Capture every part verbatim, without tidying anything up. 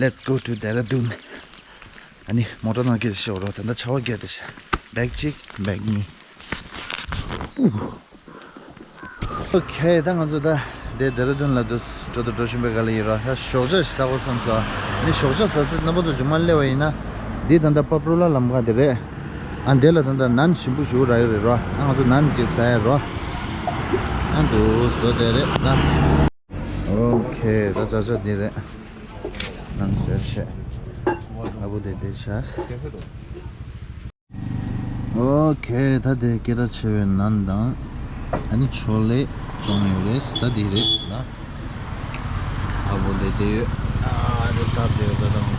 Let's go to Dehradun. ཨ་ནི་མོ་ཊ་ནང་སྐྱེལ་ཤོག་རོགས། ད་ལྟ་ཆར་པ་བརྒྱབ་བསྡད་ཤག་བེག་གཅིག་བེག་གཉིས། ཨོ་ཁེ། ད་ང་ཚོ་ད་དེ་ཌེ་ར་ཌུན་ལ་འདུག་འགྲོ་དང་འགྲོ་བཞིན་པའི་སྒང་ལ་ཡིན་རོ། ད་ཞོགས་ཇ་ཞིག་ཟ་དགོས་བསམ་སོང་། ཨ་ནི་ཞོགས་ཇ་ཟ་ས་རྣམ་པ་ཚོ་མཇུག་མ་སླེབས་པ་ཡིན་ན། འདི་ད་ལྟ་པ་པྲོ་ལ་ལམ་ཁ་དེ་རེད། ཨ་འདི་ལ་ད་ལྟ་ནན་ཞིམ་པོ་ཞིག་རག་ཡོད་རེད་རོ། ཨ་ང་ཚོ་ནན་ཅིག་ཟ་ཡ་རོ། ཨ་འདུག་འགྲོ་དེ་རེད་ད། ཨོ་ཁེ། ད་ཅག་ཅག་འདི་རེད། ནང་ཟེར་བཤད། ཨ་བོ་དེ་དེ་ཤ། ཨོ་ཁེ། ད་དེ་སྐད་གྲགས་ཆེ་བའི་ནན་དང་། ཨ་ནི་ཆོ་ལེ་བཙོང་ཡོད་རེད། ད་དེ་རེད་ད། ཨ་བོ་དེ་དེ་ཡོད། ཨ་དེ་སྟབས་བདེ་ཡོད་ད་དང་།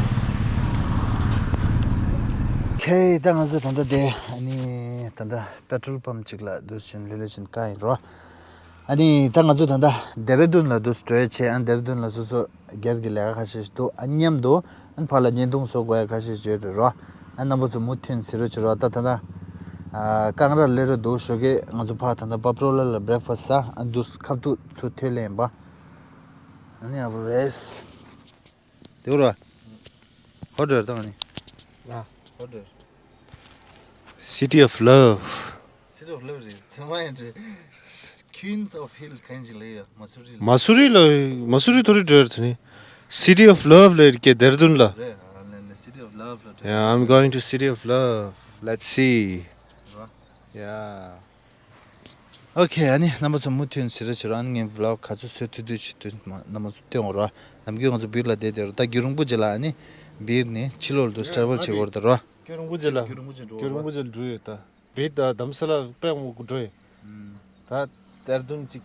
ཁེ། ད་ང་ཚོ་ད་ལྟ་དེ་ཨ་ནི་ད་ལྟ་པེ་ཊྲོལ་པམ་གཅིག་ལ་འདུག་ཕྱིན་ལེ་ལེ་ཕྱིན་ཀ་ཡིན་རོ། ཨ་ནི་ད་ང་ཚོ་ད་ལྟ་ཌེ་ར་ཌུན་ལ་འདུག་འགྲོ་ཡ་ཆེ། ཨ་ཌེ་ར་ཌུན་ལ་སོ་སོ་སྒེར་གྱི་ལས་ཀ་ཁ་ཤས་ཤིག་འདུག་ཨ་མཉམ་དུ་ཨ་ཕར་ལ་བརྙན་ཐུང་བཟོ་དགོས་ཡ་ཁ་ཤས་ཤིག་ཡོད་རེད་རོ། ཨ་རྣམ་པ་ཚོ་མུ་མཐུད་ཟེར་རོགས་བྱེད་རོགས། ད་ད་ལྟ་ཨ་ཀང་ར་སླེབས་རེད་འདུག་ཞོགས་ཀས་ང་ཚོ་ཕར་ད་ལྟ་པ་པྲོ་ལ་ལ་བྷེ་རེག་ཕ་སི་ཟ། ཨ་འདུག་ཁ་ཐུག་ཚུར་ཐོན་ལེ་ཡིན་པ། ཨ་ནི་ཨ་བོ་རེས། དེ་རོ། ཧོ་ཌར་དང་ནི། ཨ་ཧོ་ཌར། City of Love. City of Love རེད། ཚང་མ་ཡང་ཅི། Queens of Hill གང་ཅིག་ལས་ཡ་མ་སུ་རི་ལ། མ་སུ་རི་ལ། མ་སུ་རི་ཐོ་རི་འགྲོ་ཡར་ཐོན་ནི། City of Love ལ་ཡར་ཀེ་ཌེ་ར་ཌུན་ལ། རེད། ཨ་ལེ་ལེ། City of Love ལ་འགྲོ། Yeah, I'm going to City of Love. Let's see. ར། Yeah. ཨོ་ཁེ། ཨ་ནི་རྣམ་པ་ཚོ་མུ་མཐུད་ཟེར་རོགས་བྱེད་རོགས། ཨ་ནི་ངས་བི་ལོག་ག་ཚོད་བཟོ་ཐུབ་ཐུབ་ཅིག་དུས་རྣམ་པ་ཚོ་སྟོན་འོ་རོགས། ནམ་རྒྱུན་ང་ཚོ་བིར་ལ་བསྡད་བསྡད་རོགས། ད་རྒྱུན་རིང་པོ་ཅིག་ལ་ཨ་ནི་བིར་ནས་ཕྱི་ལོགས་ལ་འདུག་ཊ་རེ་ཝལ་བྱེད་དགོས་རེད་ད་རོགས། རྒྱུན་རིང་པོ་ཅིག་ལ། རྒྱུན་རིང་པོ་ཅིག་འགྲོ། རྒྱུན་རིང་པོ་ཅིག་འགྲོ་ཡོད་ད། བིར་ད་དྷ་རམ་ས་ལ་དཔེ་མང་པོ་འགྲོ་ཡོད། ད་ཌེ་ར་ཌུན་ཅིག།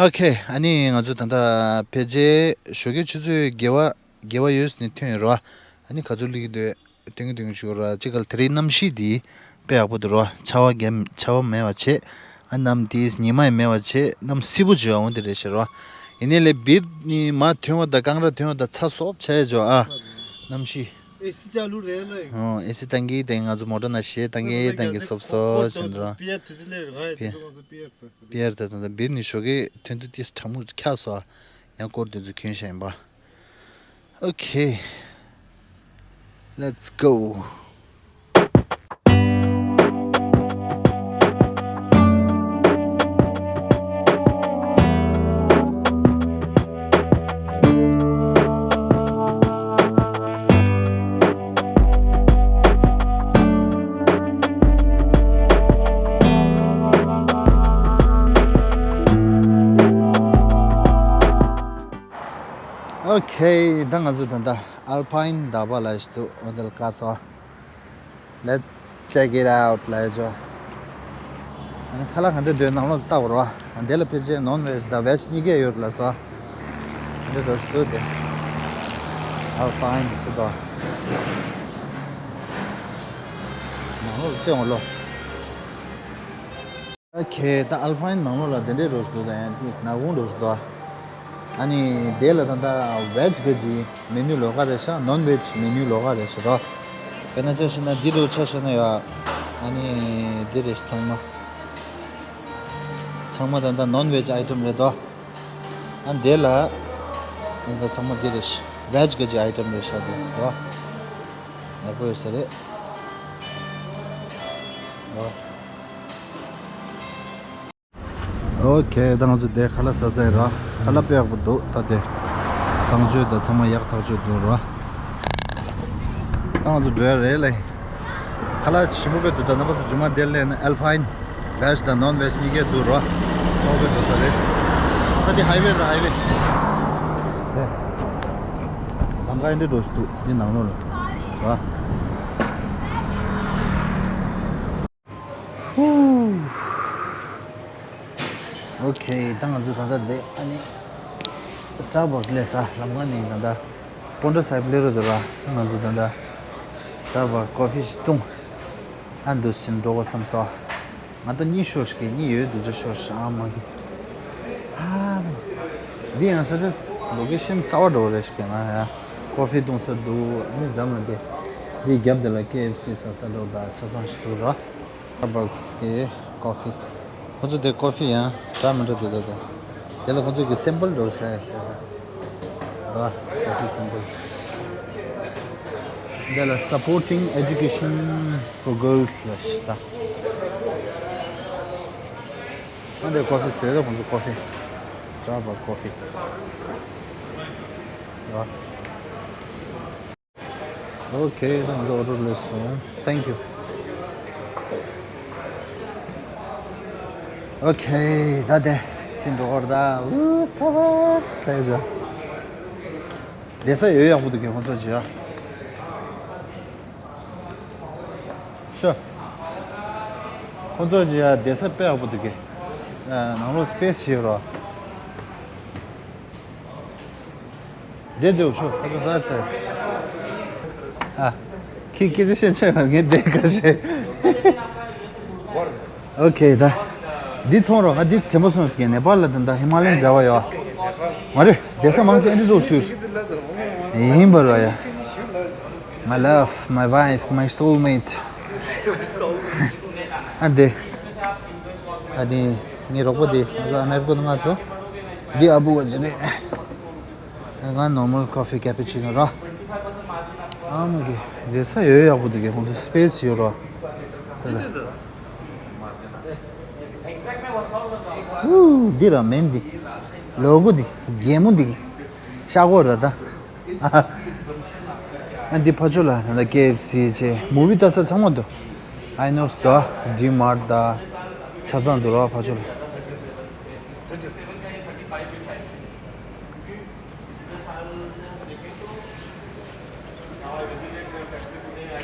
ཨོ་ཁེ། ཨ་ནི་ང་ཚོ་ད་ལྟ་ཕལ་ཆེར་ཞོགས་ཀའི་ཆུ་ཚོད་བརྒྱད་པ་བརྒྱད་པ་ཡོལ་ནས་ཐོན་ཡོད་རོགས། ཨ་ནི་ག་ཚོད་སླེབས་ཀྱི་འདུག་ཐོན་གྱི་ཐོན་གྱི་བྱུང་ར། ཅི་ག་ལ་དེ་རིང་གནམ་གཤིས་འདི་དཔེ་ཡག་པོ་འདུག་ར། ཆར་པ་རྒྱབ་ཆར་པ་མེད་པ་བྱས། ཨ་གནམ་འདི་ཉི་མ་ཡང་མེད་པ་བྱས། གནམ་བསིལ་པོ་བྱུང་འོང་དེ་རེད་ཤག་ར། ཡིན་ནའི་ལས་བིར་ནི་མ་ཐོན་པ་དང་ཀང་ར་ཐོན་པ་དང་ཚ་སོབ་ཆགས་ཡ་བྱུང་ཨ། གནམ་གཤིས། ཨེ་སི་ཅག་ལུ་རེད་ལ། ཨོ་ཨེ་སི་བཏང་གི་དེ་ང་ཚོ་མོ་ཊ་ནང་གཞས་བཏང་གི་བཏང་གི་སོབ་སོབ་བྱས་འདུག་ར། པི་ཡར་དུས་ཚོད་སླེབས་རེད། ང་ཡི་དུས་ཚོད་ང་ཚོ་པི་ཡར་དུ། པི་ཡར་དུ་ད་ད་བིར་ནི་ཞོགས་ཀས་ཐོན་དུས་ཏིས་གྲང་མོ་འཁྱག་སོང་ཨ། ཡང་སྐོར་དེ་ཚོ་གྱོན་བཞག་ཡིན་པ། Okay, let's go. Okay, ད་ང་ཚོ་ད་ལྟ་Alpine ད་བ་ལ་ཞིག་འདུག་ཨོ་དེ་ལ་ཀ་སོ། Let's check it out ལ་ཡ་ཅོ། ཁ་ལག་ག་འདྲ་འདུག་ནང་ལོགས་ལྟ་བར་བ། འདི་ལ་ཕལ་ཆེར་non veg དང་veg གཉིས་ཀ་ཡོད་ལ་སོ། འདི་འདྲ་ཞིག་འདུག་དེ། Alpine ཚོ་དང་། ནང་ལོགས་ལ་སྟོན་འོ་ལོ། Okay, ད་Alpine ནང་ལོགས་ལ་དེ་འདྲའི་རོ་ཞིག་འདུག་ད་ཡང་དེ་ནག་ཁུང་རོ་ཞིག་འདུག་ཨ་ནི་དེ་ལ་ད་ལྟ་veg གི་ཅིག་menu ལོགས་ཀ་རེད་ཤག non veg menu ལོགས་ཀ་རེད་ཤག་རོ། དཔེར་ན་ཆ་བཞག་ན་འདི་རུ་ཆ་བཞག་ན་ཡོད། ཨ་ནི་འདི་རེད་ཤག་ཚང་མ། ཚང་མ་ད་ལྟ་non veg item རེད་དོ། ཨ་འདི་ལ་ད་ལྟ་ཚང་མ་འདི་རེད་ཤག veg གི་ཅིག་item རེད་ཤག་འདི་དོ། ཡག་པོ་ཡོད་ས་རེད། ཨོ། Okay, ད་ང་ཚོ་དེ་ཁ་ལག་ཟ་ཚར་ར། ཁ་ལག་དཔེ་ཡག་པོ་འདུག་ད་དེ་བཟང་སྤྱོད་དང་ཚང་མ་ཡག་ཐག་ཆོད་འདུག་ར། ད་ང་ཚོ་འགྲོ་ཡ་རེད་ལེ། ཁ་ལག་ཞིམ་པོ་དཔེ་འདུག་ད་རྣམ་པ་ཚོ་རྗེས་མ་དེར་སླེབས་ན་Alpine veg དང་non veg གཉིས་ཀ་འདུག་ར། ཚོགས་པའི་འགྲོ་ས་རེད། ད་དེ་highway ར་highway། ལམ་ཁ་འདི་འདྲ་འགྲོ་ཞིག་འདུག་འདི་ནང་ལོགས་ལ་ར། ཧུ། Okay, ད་ང་ཚོ་ད་ལྟ་དེ་ཨ་ནི་Starbucks སླེབས་ས་ལམ་ཁ་ནས་ད་ལྟ་པོན་ཌ་སའིབ་སླེབས་རོགས་འདུག་ར། ད་ང་ཚོ་ད་ལྟ་Starbucks coffee ཞིག་བཏུང་། ཨ་འདུག་ཕྱིན་འགྲོ་དགོས་བསམ་སོང་། ང་ད་གཉིད་ཤོར་ཞིག་གཉིད་ཡོད་འདུག་ཅི་ཤོར་ཞིག་ཨ་མ་གི། ཨ་འདི་ཡང་ས་ཆ་location གསར་པ་འགྲོ་རེད་ཞིག་ང་ཡ་coffee བཏུང་ས་འདུག་ཨ་ནི་འགྲམ་ལ་དེ་འདི་རྒྱབ་དེ་ལ་K F C ཟ་ས་འགྲོ་ད་ཆ་ཚང་ཞིག་འདུག་ར། Starbucks གི་coffee། ཁོ་ཚོ་དེ་coffee ཡང་འདྲ་མི་འདྲ་འདུག་ད་དེ། དེ་ལ་ཁོ་ཚོ་གི་sample འགྲོ་ཤ་ཡ་ཟེར། འདི་ལ་Supporting Education for Girls ལ་ཤི་ད། ཨ་འདི་ཀོ་ཧྥི་བཟོས་ད་ཁོང་ཚོ་ཀོ་ཧྥི། Starbucks coffee. Okay, ད་ང་ཚོ་ཨོ་ཌར་སླེབས་སོང་། Thank you. Okay, ད་དེ་དེ་འགྲོ་བར་ད། ཨུ། Starbucks ལ་ཡོད། བསྡད་ས་ཡོད་ཡག་པོ་འདུག་གི་ཁོང་ཚོ་ཅི་ཡ། ཤོ། ཁོང་ཚོ་ཅི་ཡ་བསྡད་ས་དཔེ་ཡག་པོ་འདུག་གི། ཨ། ནང་ལོགས་སི་པེ་སི་ཅི་ཡོད་རོ། བསྡད་འདུག་ཤོ། ཁོང་ཚོ་ཟ་ཚར། ཨ། ཁྱི་སྐད་ཆ་བཤད་ཆོག་ངས་བསྡད་ག་བཤད། ཨོ་ཁེ་ད། འདི་མཐོང་རོགས། ང་འདི་དྲན་པ་སོང་ཟེར་གྱི། ནེ་པཱལ་ལ་དེ་འདྲ་ཧི་མ་ལ་ཡན་མཇལ་བ་ཡོད། མ་རེད། བསྡད་ས་མང་ཆེ་ཨེ་འདྲ་བཟོ་སུས། ཡིན་པ་རོ་ཡ། My love, my wife, my soulmate. ཨ་འདི། ཨ་འདི་ངའི་རོགས་པ་འདི། ང་ཚོ་ཨ་མེ་རི་ཀ་ནས་ང་ཚོ། འདི་ཨ་བུ་ག་ཅི་རེད། ང་normal coffee cappuccino ར། ཨ་མ་གི་བསྡད་ས་ཡོད་ཡག་པོ་འདུག་གི་ཁོང་ཚོ་སི་པེ་སི་ཡོད་ར། དེ་ལ། ཨུ། འདི་ར་མེན་འདི། ལོ་གོ་འདི། རྒྱལ་མོ་འདི། ཤ་ཁོག་ར་ད། ཨ་འདི་ཕ་ཆོ་ལ་ད་ལྟ་ཀེ་ཨེཕ་སི་བྱས་མུ་བི་ལྟ་ས་ཚང་མ་འདུག་ཨའི་ནོག་སི་འདུག་ཌི་མར་ཊི་དང་། ཆ་ཚང་འདུག་ར་ཕ་ཆོ་ལ།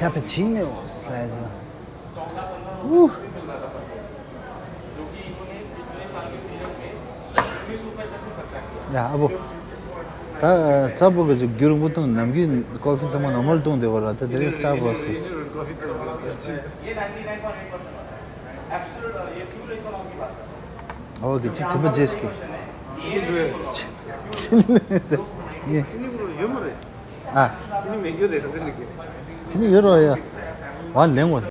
Cappuccino ཟེར། ཨུ། ཡ་ཨ་བུ། ད་སི་ཊར་བག་གི་རྒྱུན་རིང་པོ་འཐུང་། ནམ་རྒྱུན་ཀོ་ཧྥི་ཚང་མ་ནོར་མལ་འཐུང་བསྡད་པ་ར། ད་དེ་རིང་སི་ཊར་བག་ཟེར། ཨོ་གི་ཅིག་དྲན་པ་བརྗེད་ཀྱི། ཅི་ནི་ཡོད་མ་རེད། ཨ། ཅི་ནི་མེད་རྒྱུ་རེད་རོ་ཀི་ནི་གི། ཅི་ནི་ཡོད་རོ་ཡ། ཝ་ལེན་ཝ།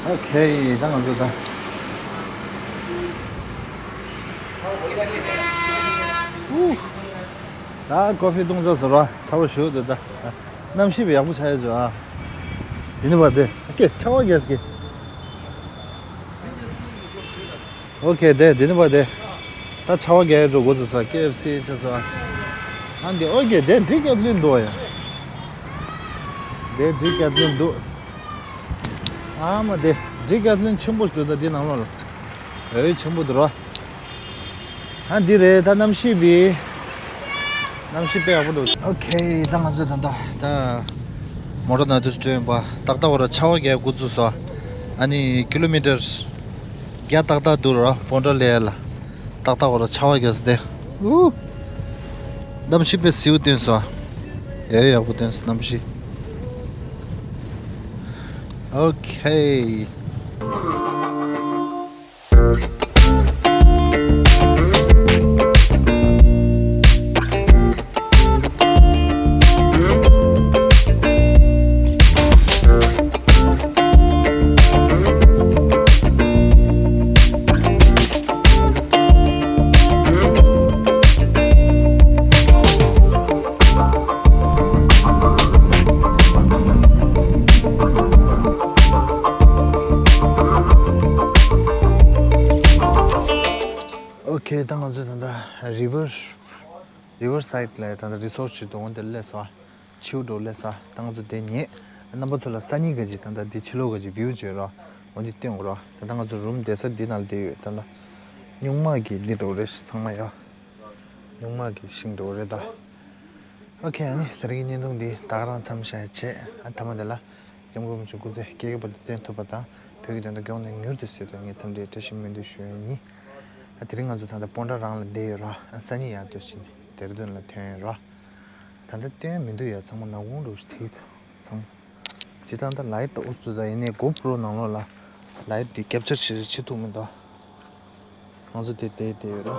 ཨོ་ཁེ། ད་ང་ཚོ་ད། ཨུ། ད་ཀོ་ཧྥི་བཏུང་ཚར་སོང་ར། ཚ་བོ་ཞུ་འདུག་ད། གནམ་གཤིས་ཡག་པོ་ཆགས་ཡོད་ཚོ་ཨ། དེ་ནི་བ་དེ། ཨ་ཀེ་ཆ་བ་རྒྱས་ཀྱི། ཨོ་ཁེ་དེ་དེ་ནི་བ་དེ། ད་ཆ་བ་རྒྱས་འགྲོ་འགོ་ཚུགས་སོང་ཀེ་ཨེཕ་སི་ཆགས་སོང་ཨ། ཨ་འདི་ཨོ་ཁེ་དེ་ཌི་ཀེ་ཐ་ལོན་འདུག་ཡ། དེ་ཌི་ཀེ་ཐ་ལོན་འདུག་ཨ་མ་དེ་ཌི་ཀེ་ཐ་ལོན་ཆེན་པོ་ཞིག་འདུག་ད་འདི་ནང་ལོགས་ལ། འོ་ཆེན་པོ་འདུག་ར། ཨ་འདི་རེད་ད་གནམ་གཤིས་བི། གནམ་གཤིས་དཔེ་ཡག་པོ་འདུག་ཨོ་ཁེ། ད་ང་ཚོས་ད་ལྟ་ད་མོ་ཊ་ནང་དུ་འགྲོ་ཡིན་པ། ཏག་ཏག་བར་ཆ་བ་རྒྱག་འགོ་ཚུགས་སོང་། ཨ་ནི་ཀི་ལོ་མི་ཊར་བརྒྱ་ཏག་ཏག་འདུག་ར་པོན་ཊ་ལེ་ཡ་ལ། ཏག་ཏག་བར་ཆ་བ་རྒྱག་སྟེ། ཨུ། གནམ་གཤིས་དཔེ་བསིལ་བོ་བཏོན་སོང་། ཡ་ཡག་པོ་བཏོན་སོང་གནམ་གཤིས། ཨོ་ཁེ། ཨོ་ཁེ། ད་ང་ཚོས་ད་ལྟ་རི་ཝར། རི་ཝར་སའིཌ་ལ་ད་ལྟ་རི་སོར་ཊི་ཞིག་འདུག་འོ་འདིར་སླེབས་སོང་། ཕྱིའུ་འགྲོ་སླེབས་སོང་། ད་ང་ཚོ་དེ་ཉལ། རྣམ་པ་ཚོ་ལ་སང་ཉིན་ག་ཅིག་ད་ལྟ་འདི་ཕྱི་ལོགས་ག་ཅིག་བིའུ་བྱོས་རོགས། འོ་འདི་སྟོན་དགོས་རོགས། ད་ལྟ་ང་ཚོ་རུམ་བསྡད་ས་འདི་ནང་བསྡད་ཡོད། ད་ལྟ་སྨྱུག་མ་གི་འདི་འགྲོ་རེད་ཚང་མ་ཡོད། སྨྱུག་མ་གི་ཤིང་འགྲོ་རེད་ད། ཨོ་ཁེ། ཨ་ནི་དེ་རིང་གི་བརྙན་ཐུང་འདི་ད་ག་རང་མཚམས་བཞག་བྱས། ཨ་མཐའ་མ་དེ་ལ་སྐྱབས་མགོན་རིན་པོ་ཆེ་སྐུ་ཚེ་བསྐལ་བརྒྱའི་བར་དུ་བརྟན་ཐུབ་པ་དང་། བོད་ཀྱི་དོན་དུ་མགྱོགས་ནས་མྱུར་དུ་གསལ་ཐུབ། ངས་འཚམས་འདྲིའི་བཀྲ་ཤིས་སྨོན་འདུན་ཞུ་ཡ་ཡིན། ཨ་དེ་རིང་ང་ཚོ་ད་ལྟ་སྤོན་ཊ་རང་ལ་བསྡད་ཡོད་ར། ཨ་སང་ཉིན་ཡར་ལྟོས་ཕྱིན་ནས་ཌེ་ར་ལྡུན་ལ་ཐོན་ཡོད་ར། ད་ལྟ་སྟོན་མི་འདུག་ཡ། ཚང་མ་ནག་ཁུང་འདྲ་བོ་ཞིག་ཐིག་ཚང་མ། ཇི་ལྟར་ད་ལའིཊ་ད་འུ་ཚོ་ད་ཡིན་ནའི་གོ་པྲོ་ནང་ལོགས་ལ་ལའིཊ་འདི་ཀེབ་ཅར་བྱེད་བྱེད་ཐུབ་མི་འདུག་ང་ཚོ་དེ་བསྡད་བསྡད་ཡོད་ར།